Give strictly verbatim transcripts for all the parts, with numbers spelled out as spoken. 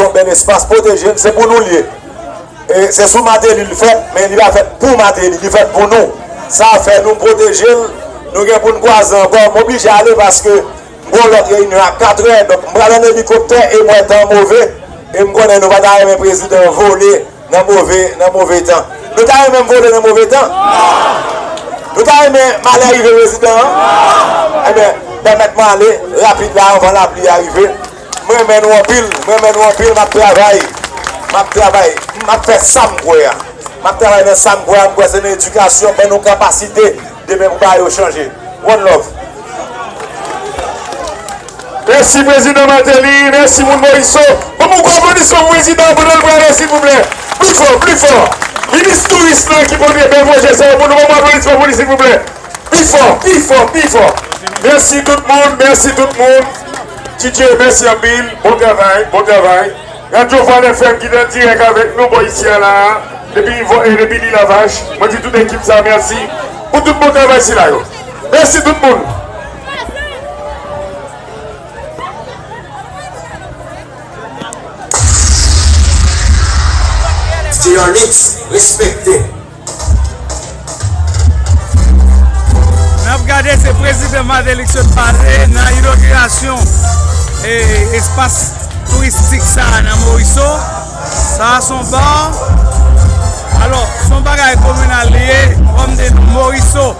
Yon bèl espas, pwoteje l, se pou nou l ye. E se sou Mateli l fèt, men li pa fèt pou Mateli, li fèt pou nou. Sa fè nou pwoteje l, nou gen pou n kwaze ankò. M oblije ale paske m gen yon lòt reyinyon a katrè, donk m pral ann elikoptè e m wè tan move, e m konnen nou pa ta renmen prezidan vole nan move, nan move tan. Nou ta renmen m vole nan move tan? Nou ta renmen malè rive prezidan an? Ebyen, pèmèt mwen ale rapid la anvan lapli a rive. Mwen renmen nou anpil, mwen renmen nou anpil, m ap travay, m ap travay, m ap fè sa m kwè a. M ap travay nan sa m kwè a, m kwè se nan edikasyon, ban nou kapasite demen pou bagay yo chanje. One love. Mèsi prezidan Martelly, mèsi moun Moriso. Ban m yon gwo aplodisman pou prezidan an pandan l prale, silvouplè. Pli fò, pli fò. Minis touris lan ki pote bèl pwojè sa yo pou nou, ban m yon aplodisman pou li, silvouplè. Pi fò, pi fò, pi fò. Mèsi tout moun, mèsi tout moun. T J, mèsi anpil. Bon travay, bon travay. Radyo Vwal F M ki te an dirèk avèk nou bò isi a la a, depi Vo-, e depi Lil Avach. Mwen di tout ekip sa a mèsi pou tout bon travay sila yo. Mèsi tout moun. Steelix, respekte. N ap gade, se prezidan Martelly k sot pale nan inogirasyon, e, espas touristik sa a nan Moriso. Sa a se yon ba. Alò, se yon bagay kominal li ye, kòm de non Moriso.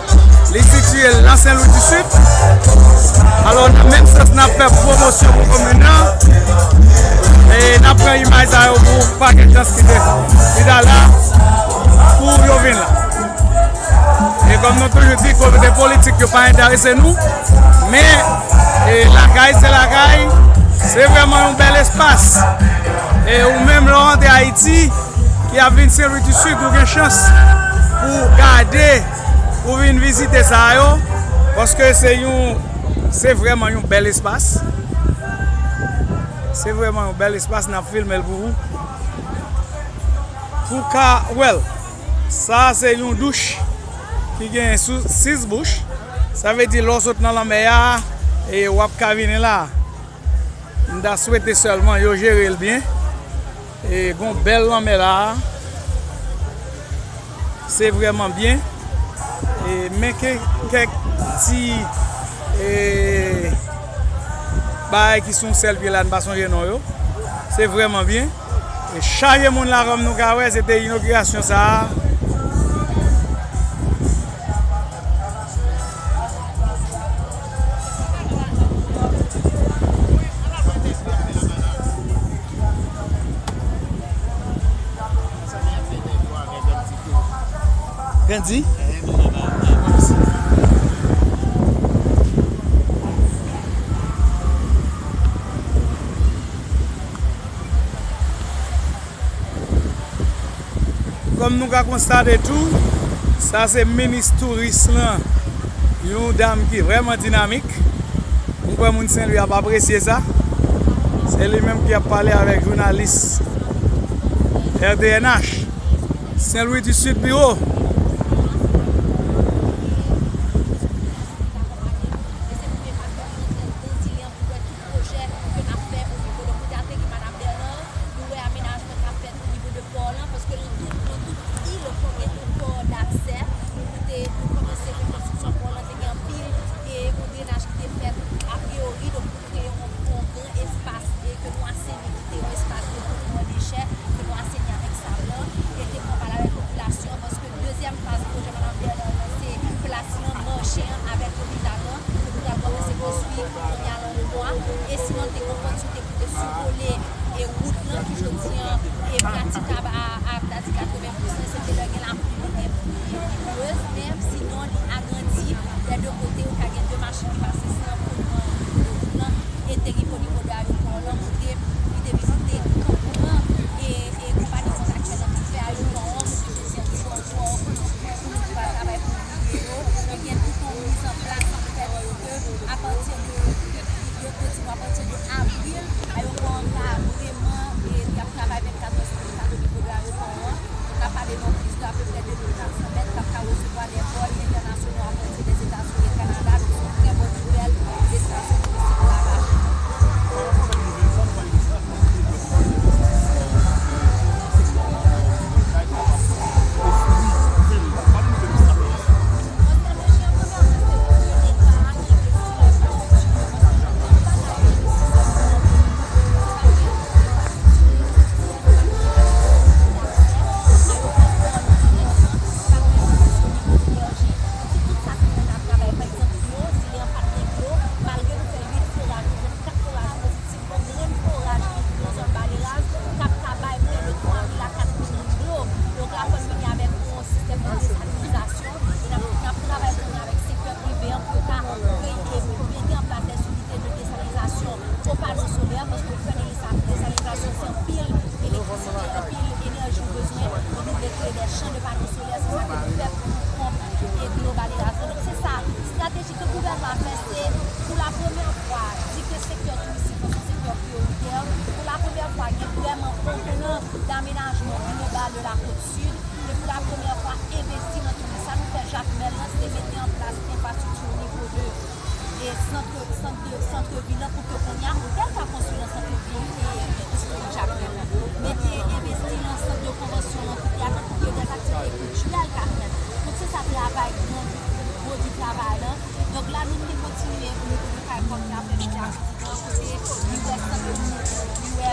Li sitiye nan Sen Lwi di Sid. Alò, nan menm sans n ap fè pwomosyon pou komin nan, e n ap pran imaj sa yo pou pa gen chans kite Vidal la, pou yo vin la. E kòm nou toujou di, kote politik yo pa enterese nou, men, e, lakay se lakay, se vrèman yon bèl espas. E ou menm, lè w antre Ayiti, ki ap vin Sen Lwi di Sid, ou gen chans pou w gade, pou w vin vizite sa yo, paske se yon, se vrèman yon bèl espas. Se vrèman yon bèl espas, n ap filme l pou ou. Pou w ka wè l. Sa a se yon douch ki gen sou sis bouch. Sa vle di lè w sot nan lanmè a, e w ap ka vini la. M ta swete sèlman yo jere l byen. E gon bèl lanmè la a. Se vrèman byen. E men ke, kèk ti, e, bagay ki sou yon sèl pye la, n pa sonje non yo. Se vrèman byen. E chaje moun la, kòm nou ka wè, se te inogirasyon sa a. Grandi. Kòm nou ka konstate tou, sa se minis touris lan, yon dam ki vrèman dinamik. M kwè moun Sen Lwi ap apresye sa. Se li menm ki ap pale avèk jounalis R T N H, Sen Lwi di Sid Biwo. Pwojè ke n ap fè o nivo de Koudate ki Madanm Bènan, nou wè amenajman k ap fèt o nivo de pò lan, paske nan tout, nan tout vil, fò gen yon pò daksè. Nou te, nou kòmanse rekonstriksyon pò lan, te gen anpil, e, yon drenaj ki te fèt apriyori, donk nou kreye yon, yon gran espas, e ke nou aseni, ki te yon espas de trètman dechè, ke nou aseni avèk sab lan, e te pran pale avèk popilasyon, paske dezyèm faz pwojè Madanm Bènan lan, se plas lan, mache an, avèk lopital lan, ke nou pral kòmanse konstwi kounye a lan yon mwa. E sinon, te gen opòtinite pou te sipole e wout lan, ki jodi an, e pratikab a, a, a katreven pousan, se te lè gen lapli, li gen pli, pli plis, men sinon, li agrandi dè de kote, ou ka gen de machin ki pase san pou nan wout lan, e te rive o nivo de ayewopò lan, kote li te vizite kanpman e, e konpayi kontraktyèl lan ki fè ayewopò an, kote jodi an, toujou ankò, pou nou ki pral travay pou li yo, e gen tout yon mizanplas ki fèt pou ke, apati de, de, de, de, di nou, apati de avril, ayewopò an ka vrèman, e, li ap travay vennkat è sou vennkat o nivo de ayewopò an. Nou ka pale nan yon plis de apeprè de mil kat san mèt k ap ka resevwa dè vòl entènasyonal apati dè Etazini e Kanada. Donk, se yon trè bòn nouvèl pou estasyon touristik Lavache. Chan de pano solè, se sa ke nou fè pou nou kont e globalizasyon. Donk, se sa, estrateji ke gouvènman an fè, se pou la premyè fwa, di ke sektè touristik lan se yon sektè priyoritè. Pou la premyè fwa, gen vrèman yon plan damenajman global de la Côte Sud. E pou la premyè fwa, envesti nan touris. Sa nou fè Jakmèl lan, se mete an plas enfrastrikti o nivo de e sant, sant de, sant vil lan, pou ke kounye a, otèl ka konstwi nan sant vil e, e istorik Jakmèl lan. Mete envesti nan sant de konvansyon lan, ki te atann pou ke dè aktivite kiltirèl ka fèt. Donk, se sa travay gran gwo di travay lan. Donk, la, nou te kontinye o nivo de Kay Kòk la, fè vizit a prezidan, kote li wè sant de li wè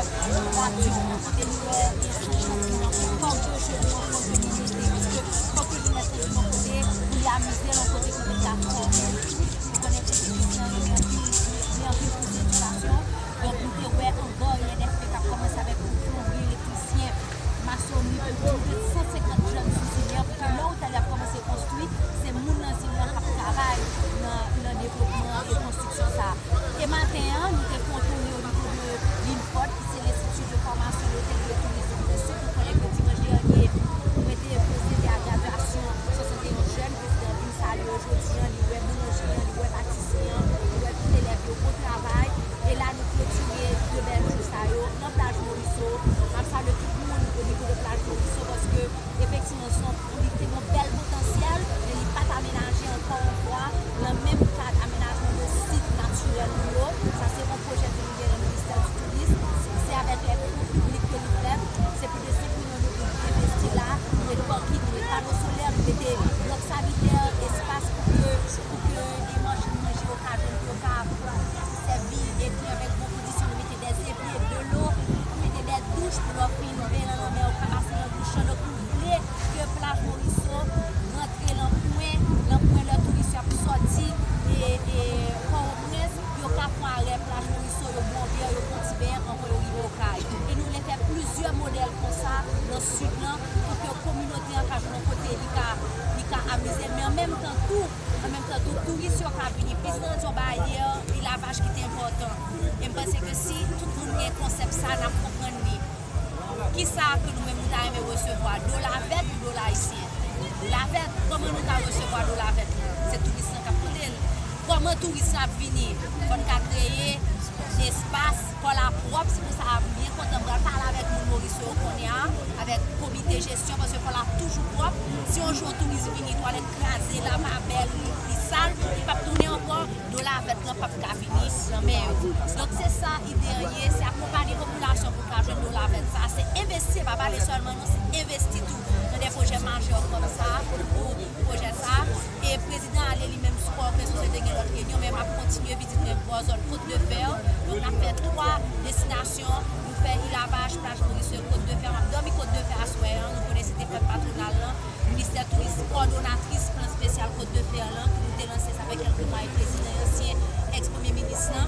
badyo, kote li wè e sant chantiman, kòk de je li, yon kòk de li mete, paske kòk de li mete li yon kote pou li amize l, yon kote kote li ka fòme l tou. Ou konnen pwosesis lan, li anpil, li anpil pou edikasyon. Donk, nou te wè anga I N F P k ap kòmanse avèk yon plonbye, elektrisyen, masoni, pou plis de san senkant jèn sou zile a, pou ke lè otèl la ap kòmanse konstwi, se moun nan zile a k ap travay nan, nan devlopman e konstriksyon sa a. E maten an, nou te kontounen o nivo de Linford, ki se Lenstiti de Fòmasyon Lotèl e Tourizm Lestrik. Ou konnen ke dimanch dènye, mwen te presede a gradyasyon swasanteyon jèn, prezidan vin salye yo jodi an, li wè boulanjri an, li wè patisri an, li wè tout elèv yo, bon travay. E la, nou klotire de bèl jou sa yo nan plaj Moriso. M ap salye tout moun o nivo de plaj Moriso, paske efektivman, se yon, li te gen yon bèl potansyèl, men li pa t amenaje ankò yon fwa nan menm kad amenajman de sit natirèl nou yo. Sa se yon pwojè ke nou gen nan ministè di touris. Se avèk lè fon piblik ke li fèt. Se plis de senk milyon de goud ki envesti la. Nou met parking, nou met pano solè, nou mete blòk sanitè, espas pou ke, pou ke e machann manje yo ka jwenn, pou yo ka sèvi e tou avèk bon kondisyon, nou mete dè zevye, dlo, nou mete dè douch pou lè w fin benyen nan lanmè, ou ka pase nan douch lan. Donk, nou vle ke plaj Moriso rantre lan pwen, lan pwen lè touris yo ap sòti e, e Pòtoprens, yo ka fè yon arè plaj Moriso, yo bwè yon vè, yo fè yon ti benyen anvan yo rive Okay. E nou vle fè plizyè modèl konsa nan sid lan pou ke kominote an ka jwenn yon kote li ka, li ka amize l, men an menm tan tou, an menm tan tou, touris yo ka vini. Plis nan yon baryè elavaj ki te enpòtan. E m panse ke si tout moun gen konsèp sa, n ap konprann li. Kisa ke nou menm nou ta renmen resevwa? Dola vèt ou dola ayisyen? Dola vèt. Kòman nou ka resevwa dola vèt lan? Se touris lan k ap pote l. Kòman touris la ap vini? Fò n ka kreye espas, fò l ap pwòp. Se pou sa m byen kontan m pral pale avèk moun Moriso yo kounye a, avèk komite jesyon, paske fò l ap toujou pwòp. Si yon jou yon touris vini, twalèt kraze, la pa bèl, li, li sal, li p ap tounen ankò, dola vèt lan p ap ka vini nan men yo. Donk, se sa ide an ye, se akonpanye popilasyon pou l ka jwenn dola vèt sa. Se envesti, pa pale sèlman non, se envesti tou nan de pwojè majè kòm sa, pou pwojè sa. E prezidan ale li menm sou Pòtoprens, paske te gen lòt reyinyon, men m ap kontinye vizit mwen bò zòn Côte de Fer. Donk, n ap fè twa destinasyon. Nou fè Île à Vache, plaj Moriso, Côte de Fer. M ap dòmi Côte de Fer aswè an. Nou konnen se te fèt patwonal lan. Ministè touris, kòdonatris plan espesyal Côte de Fer lan, ki nou te lanse sa fè kèlke mwa, e prezidan e ansyen èks premye minis lan.